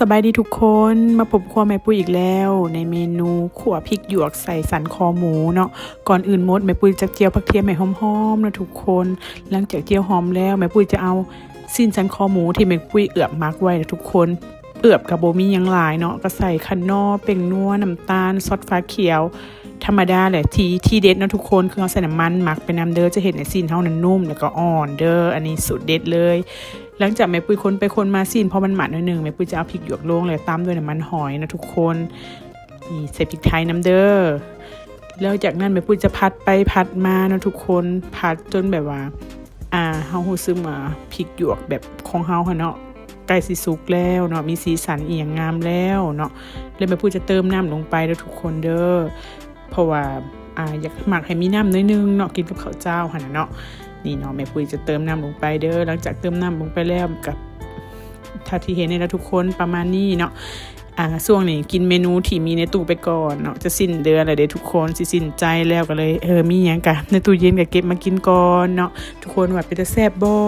ສະບາຍດີທຸກຄົນ ມາພົບຄົວແມ່ປຸ້ຍອີກແລ້ວ ໃນເມນູຂົ້ວພິກຫຍວກໃສ່ສັນຄໍໝູເນາະ. ກ່ອນອື່ນໝົດ ແມ່ປຸ້ຍຈະຈຽວຜັກທຽມໃຫ້ຫອມໆເນາະທຸກຄົນ. ຫຼັງຈາກຈຽວຫອມແລ້ວ ແມ່ປຸ້ຍຈະເອົາຊີ້ນສັນຄໍໝູທີ່ແມ່ປຸ້ຍເອືອບໝັກໄວ້ເນາະທຸກຄົນ. ເອືອບກໍບໍ່ມີຫຍັງຫຼາຍເນາະ ກໍໃສ່ຂະໜໍ່ ແປ້ງນົວ ນ້ຳຕານ ຊອດຟ້າຂຽວ ທຳມະດາແຫຼະ. ທີ່ ທີ່ເດັດເນາະທຸກຄົນ ຄືເຮົາໃສ່ນ້ຳມັນໝັກໄປນຳເດີ ຈະເຮັດໃຫ້ຊີ້ນເຮົານັ້ນນຸ້ມ ແລ້ວກໍອ່ອນເດີ. ອັນນີ້ສູດເດັດເລີຍ. ຫຼັງຈາກແມ່ປຸ້ຍຄົນໄປຄົນມາ ຊີ້ນພໍມັນໝັດໜ້ອຍໜຶ່ງ ແມ່ປຸ້ຍຈະເອົາພິກຫຍວກລົງ ແລ້ວຕຳດ້ວຍນ້ຳມັນຫອຍເນາະທຸກຄົນ. ນີ້ ໃສ່ພິກໄທນຳເດີ. ແລ້ວຈາກນັ້ນແມ່ປຸ້ຍຈະຜັດໄປຜັດມາເນາະທຸກຄົນ ຜັດຈົນແບບວ່າ ອ່າ ເຮົາຮູ້ສຶກວ່າພິກຫຍວກແບບຂອງເຮົາຫັ້ນເນາະ ໃກ້ຊິສຸກແລ້ວເນາະ ມີສີສັນອີ່ຫຍັງງາມແລ້ວເນາະ. ແລ້ວແມ່ປຸ້ຍຈະເຕີມນ້ຳລົງໄປເດີທຸກຄົນເດີ ເພາະວ່າ ອ່າ ຢາກ ມັກໃຫ້ມີນ້ຳໜ້ອຍໜຶ່ງເນາະ ກິນກັບເຂົ້າເຈົ້າຫັ້ນນະເນາະ. ນີ້ເນາະ ແມ່ປຸ້ຍຈະເຕີມນ້ຳລົງໄປເດີ. ຫຼັງຈາກເຕີມນ້ຳລົງໄປແລ້ວ ກໍເທົ່າທີ່ເຫັນນີ້ລະທຸກຄົນ ປະມານນີ້ເນາະ. ອ່າ ຊ່ວງນີ້ກິນເມນູທີ່ມີໃນຕູ້ໄປກ່ອນເນາະ ຈະສິ້ນເດືອນແລ້ວເດ້ທຸກຄົນ ຊິສິ້ນໃຈແລ້ວ ກໍເລີຍ ເອີ ມີຫຍັງກະໃນຕູ້ເຢັນກໍເກັບມາກິນກ່ອນເນາະ. ທຸກຄົນວ່າເປັນຕາແຊບບໍ່?